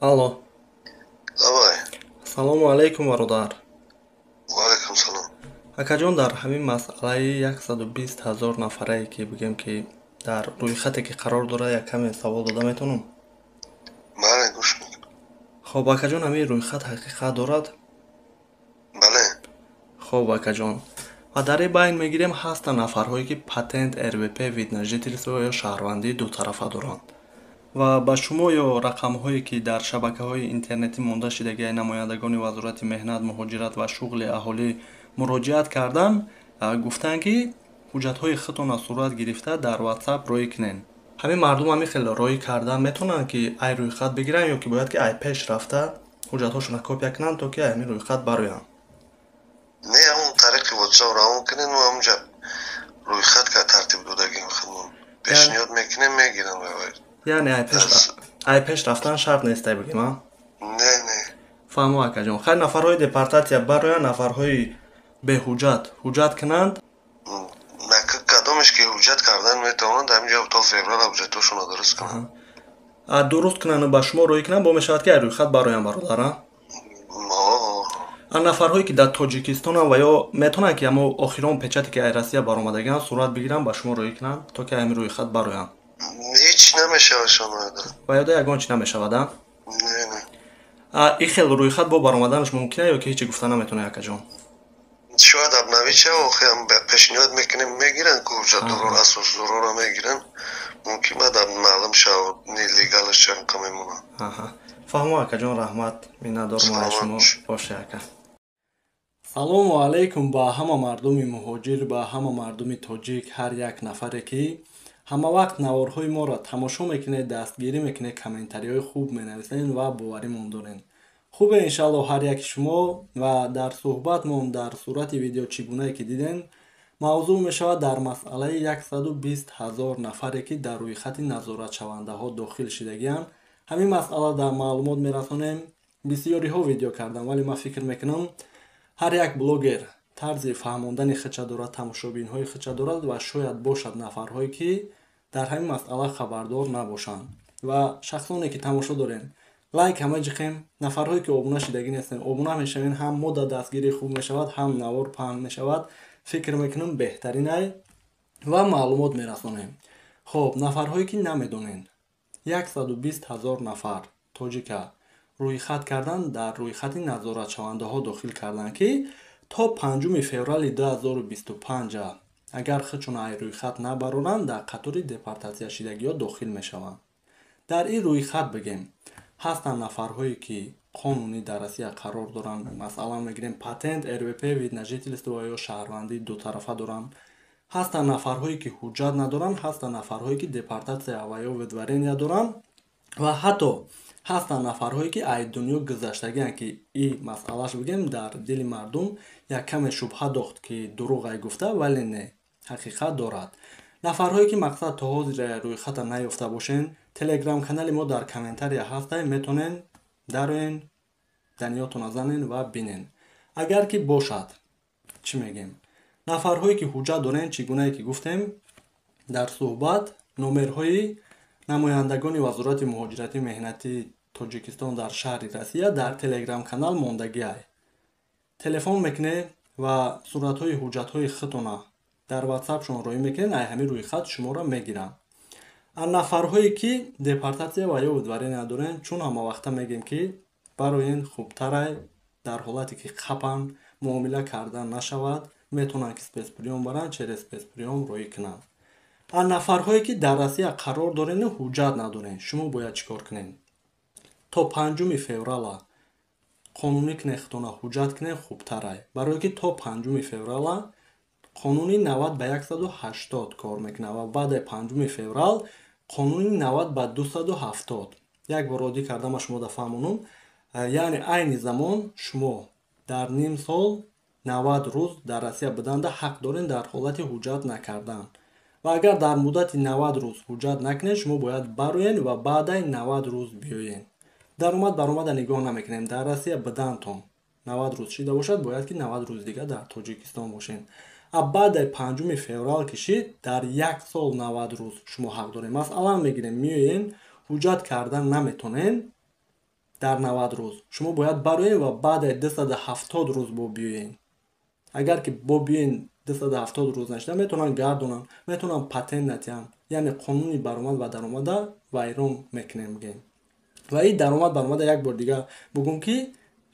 Алло. Давай. Ассалому алайкум, бародар. Ва алайкум салом. Акаҷон, дар ҳамин масъалаи 120 ҳазор нафарае, ки бигем, ки дар рӯйхате ки қарор дорад, як каме савол дода метавонам? Бале, гӯш мекунам. Хоб, акаҷон, ҳамин рӯйхат ҳақиқат дорад? Бале. Хоб, акаҷон, ва дар ин байн мегирем, ҳастанд нафарҳое, ки патент, РВП, вид на жительство ё шаҳрвандии дутарафа доранд. Ва ба шумо ё рақамҳое, ки дар шабакаҳои интернетӣ монда шидагиаи намояндагони Вазорати меҳнат, муҳоҷират ва шуғли аҳолӣ муроҷиат кардан, гуфтанд, ки ҳуҷҷатҳои худтонро сурат гирифта дар WhatsApp роӣ кунед. Ҳамин мардум ҳамин хел роӣ кардан метавонанд, ки ай рӯйхат бигиранд, ё ки бояд, ки ай пеш рафта ҳуҷҷатҳошонро копия кунанд, то ки ҳамин рӯйхат бароянд? Не, ҳамон тариқи WhatsApp равон кунед, мо ҳамонҷа рӯйхат ка тартиб додагим, худмон пешниҳод мекунем, мегиранд. Яъне ай пеш рафтан шарт нестай, бигем, а? Не, не. Фаҳмо, акаҷон. Хайр, нафарҳои депортатсия бароянд, нафарҳои беҳуҷҷат ҳуҷҷат кунанд? Кадомеш ки ҳуҷҷат кардан метавонанд, ҳаминҷо то феврал ҳуҷҷатҳошонро дуруст кунанд. Дуруст кунанду ба шумо роӣ кунанд, бо мешавад, ки ай рӯйхат бароянд, бародар, а? Нафарҳое, ки дар Тоҷикистонанд, ва ё метавонанд, ки ҳамо охирон печате, ки ай Россия баромадагианд, сурат бигиранд, ба шумо роӣ кунанд, то ки ҳамин рӯйхат бароянд? Ҳеҷ намешавад. Ва ёда ягон чи намешавад, а? Не, не. Ин хел рӯйхат бо баромаданаш мумкин ё ки ҳечи гуфта наметавонед, акаҷон? Шояд обновить шава. Охи пешниҳод мекунем, мегиранд ку ҳуҷҷатдоро, асосдороро мегиранд. Мумкин баъд маълум шавад, нелегалаш чанд қа мемонад. Фаҳмо, акаҷон, раҳмат, миннатдор мои шумо боше, ака. Салому алайкум ба ҳама мардуми муҳоҷир, ба ҳама мардуми тоҷик, ҳар як нафаре, ки ҳама вақт наворҳои моро тамошо мекунед, дастгирӣ мекунед, комментариҳои хуб менависед ва боваримон доред. Хубе, иншалло, ҳар яки шумо. Ва дар суҳбатмон дар сурати видео, чӣ гунае ки дидем, мавзӯъ мешавад дар масъалаи 120 ҳазор нафаре, ки дар рӯйхати назоратшавандаҳо дохил шидагианд. Ҳамин масъала дар маълумот мерасонем. Бисёриҳо видео кардам, вале ман фикр мекунам, ҳар як блогер тарзи фаҳмондани худша дорад, тамошобинҳои худша дорад ва шояд бошад нафарҳое, ки дар ҳамин масъала хабардор набошанд. Ва шахсоне, ки тамошо дорем, лайк ҳама ҷиқем. Нафарҳое, ки обуна шидагӣ нестем, обуна мешавем, ҳам мо дар дастгирӣ хуб мешавад, ҳам навор паҳн мешавад. Фикр мекунам, беҳтаринай ва маълумот мерасонем. Хоб, нафарҳое, ки намедонед, 120 ҳазор нафар тоҷика рӯйхат кардан, дар рӯйхати назоратшавандаҳо дохил карданд, ки то 5 феврали 2025 агар худшон ай рӯйхат набароранд, дар қатори депортатсияшидагиҳо дохил мешаванд. Дар ин рӯйхат, бигем, ҳастанд нафарҳое, ки қонунӣ дар Россия қарор доранд, масалан мегирем, патент, РВП, вид на жительство ё шаҳрвандии дутарафа доранд, ҳастанд нафарҳое, ки ҳуҷҷат надоранд, ҳастанд нафарҳое, ки депортатсия ва ё выдворения доранд ва ҳатто ҳастанд нафарҳое, ки ай дунё гузаштагианд, ки ин масъалаш, бигем, дар дили мардум як каме шубҳа дохт, ки дурӯғ ай гуфта, вале не, ҳақиқат дорад. Нафарҳое, ки мақсад то ҳозир рӯйхата наёфта бошен, телеграм-канали мо дар комментария ҳастай, метонен дароен, даниётона занен ва бинен. Агар ки бошад, чӣ мегем, нафарҳое, ки ҳуҷҷат дорен, чӣ гунае ки гуфтем дар суҳбат, номерҳои намояндагони Вазорати муҳоҷирати меҳнатии Тоҷикистон дар шаҳри Россия дар телеграм-канал мондагиай. Телефон мекунед ва суратҳои ҳуҷҷатҳои худтона дар ватсапшон роӣ мекунед, ай ҳамин рӯйхат шуморо мегиранд. А нафарҳое, ки депортатсия ва ё выдворения дорен, чун ҳамавақта мегем, ки барои хубтарай, дар ҳолате ки қапан муомила кардан нашавад, метавонанд, ки спецприём баранд, через спецприём роӣ кунанд. А нафарҳое, ки дар Россия қарор дорену ҳуҷҷат надорен, шумо бояд чӣ кор кунед? То 5 феврала қонунӣ кунед худтона, ҳуҷҷат кунед, хубтарай, барое ки то 5 феврала қонуни 90 ба 180 кор мекунад ва баъди 5 феврал қонуни 90 ба 270. Як бор оддӣ кардама шумо да фаҳмонум. Яъне айни замон шумо дар ним сол 90 рӯз дар Россия буданда ҳақ доред дар ҳолати ҳуҷҷат накардан. Ва агар дар муддати 90 рӯз ҳуҷҷат накунед, шумо бояд бароед ва баъдаи 90 рӯз биёед. Даромад баромада нигоҳ намекунем. Дар Россия будантон 90 рӯз шида бошад, бояд, ки 90 рӯз дига дар Тоҷикистон бошед. А баъдаи 5 феврал ки шид, дар як сол 90 рӯз шумо ҳақ доред. Масалан мегирем, меоен, ҳуҷҷат кардан наметонен. Дар 90 рӯз шумо бояд бароед ва баъд аз 270 рӯз бо биёен. Агар ки бо биёен, 270 рӯз нашуда, метавонанд гардонанд, метавонанд патент натиҳанд, яъне қонуни баромад ва даромада вайрон мекунем, бигем. Ва ин даромад баромада, як бор дигар бугум, ки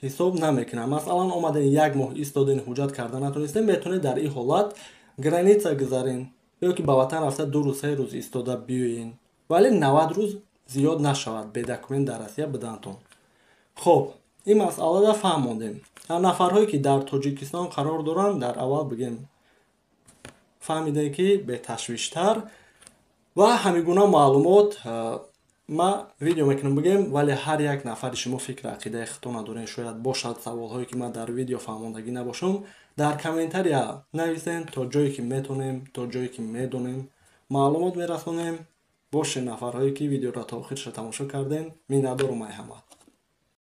ҳисоб намекунам. Масалан, омаден, як моҳ истоден, ҳуҷҷат карда натонистем, метавонед дар ин ҳолат граница гузарен ё ки ба ватан рафта 2 рӯз, 3 рӯз истода биёен, вале 90 рӯз зиёд нашавад бе документ дар Россия будантон. Хоб, ин масъалада фаҳмондем. Нафарҳое ки дар Тоҷикистон қарор доранд, дар аввал бигем, фаҳмидем, ки беташвиштар ва ҳамин гуна маълумот ма видео мекунам, бигем. Вале ҳар як нафари шумо фикр ақидаи худтона дорен, шояд бошад саволҳое, ки ман дар видео фаҳмондагӣ набошам, дар комментария нависен. То ҷое ки метонем, то ҷое ки медонем, маълумот мерасонем. Боше, нафарҳое ки видеоро то охирша тамошо кардем, миннатдорум ай ҳама.